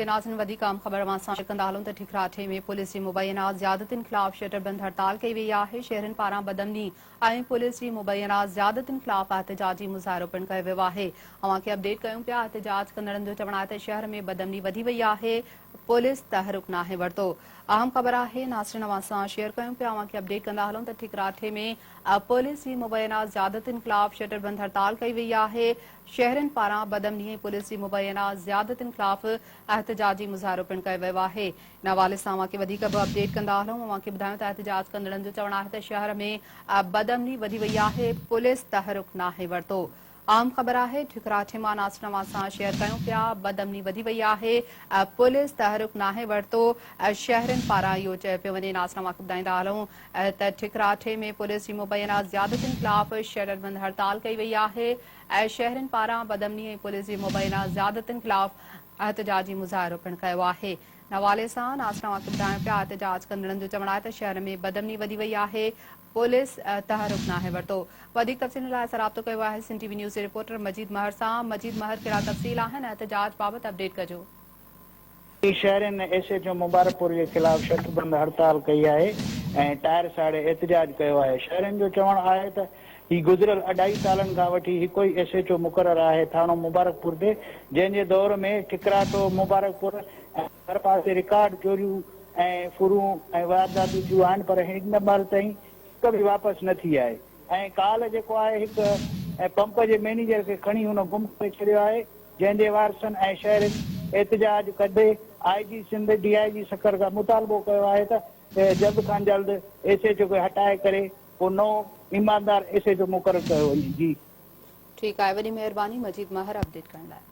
هتي ناظرين وڌيڪ اهم خبر اوهان سان شيئر ڪندا هلون ته ٺڪراٺي ۾ پوليس جي مبينا زيادتين خلاف شٽر بند هڙتال ڪئي وئي آهي، شهرين پاران بدامني ۽ پوليس جي مبينا زيادتين خلاف احتجاجي مظاهرو پڻ ڪيو ويو آهي. اوهان کي اپڊيٽ ڪيون پيا احتجاج ڪندڙن جو چوڻ آهي ته شهر ۾ بدامني وڌي وئي آهي پوليس تحرڪ ناهي ورتو. اهم خبر آهي ناظرين اوهان سان شيئر ڪيون پيا اوهان کي اپڊيٽ ڪندا هلون ته ٺڪراٺي ۾ پوليس جي مبينا زيادتين خلاف شٽر بند هڙتال ڪئي وئي آهي. شهرين پاران بدامني ۽ پوليس جي مبينا زيادتين خلاف احتجاجي مظاهرو پڻ ڪيو ويو آهي. ان حوالي سان اوهان کي وڌيڪ به اپڊيٽ ڪندا هلون. اوهان کي ٻڌايون ته احتجاج ڪندڙن جو چوڻ آهي ته شهر ۾ بدامني وڌي وئي آهي، پوليس تحرڪ ناهي ورتو. عام خبر آهي ٺڪراٺي مان ناصر اوهان سان شيئر ڪيون پيا، بدامني وڌي وئي آهي، پوليس تحرڪ ناهي ورتو، شهرين پاران اهو چيو پيو وڃي. ناصر اوهان کي ٻڌائيندا هلون ته ٺڪراٺي ۾ پوليس جي مبينا زيادتين خلاف شٽربند هڙتال ڪئي وئي آهي. ۽ شهرين پاران بدامني ۽ پوليس جي مبينا زيادتين خلاف احتجاجي مظاهرو پڻ ڪيو آهي. ان حوالي سان ناصر اوهان کي ٻڌايون پيا احتجاج ڪندڙن جو چوڻ آهي ته شهر ۾ بدامني وڌي وئي آهي پوليس تحرڪ ناهي ورتو. وڌيڪ تفصيلن لاء اسان رابطو ڪيو آهي سنڌ ٽي وي نيوز جي رپورٽر مجيد مهر سان. مجيد مهر ڪهڙا تفصيل آهن احتجاج بابت اپڊيٽ ڪجو. شهرين ايس ايڇ او مبارڪپور جي خلاف شرطبند هڙتال ڪئي آهي ۽ ٽائر ساڙي احتجاج ڪيو آهي. شهرين جو چوڻ آهي ته هي گذريل اڍائي سالن کان وٺي هڪ ئي ايس ايڇ او مقرر آهي ٿاڻو مبارڪپور تي جنهن جي دور ۾ ٺڪراٺو، مبارڪپور ۽ ڀرپاسي رڪارڊ چوريون ۽ ڦرون ۽ وارداتون ٿيون آهن پر هن مهل تائين هڪ به واپس نه ٿي آهي ۽ ڪالهه جيڪو آهي هڪ پمپ جي مئنيجر کي کڻي هن گم ڪري ڇڏيو آهي. جنهن جي وارثن ۽ شهرين احتجاج ڪندي I G Sindh, D I G Sukkur کان مطالبو ڪيو آهي ته جلد کان جلد ايس ايڇ او کي هٽائي ڪري ڪو نئون ايماندار ايس ايڇ او مقرر ڪيو وڃي. جي. ٺيڪ آهي وڏي مهرباني مجيد مهر اپڊيٽ ڪرڻ لاء.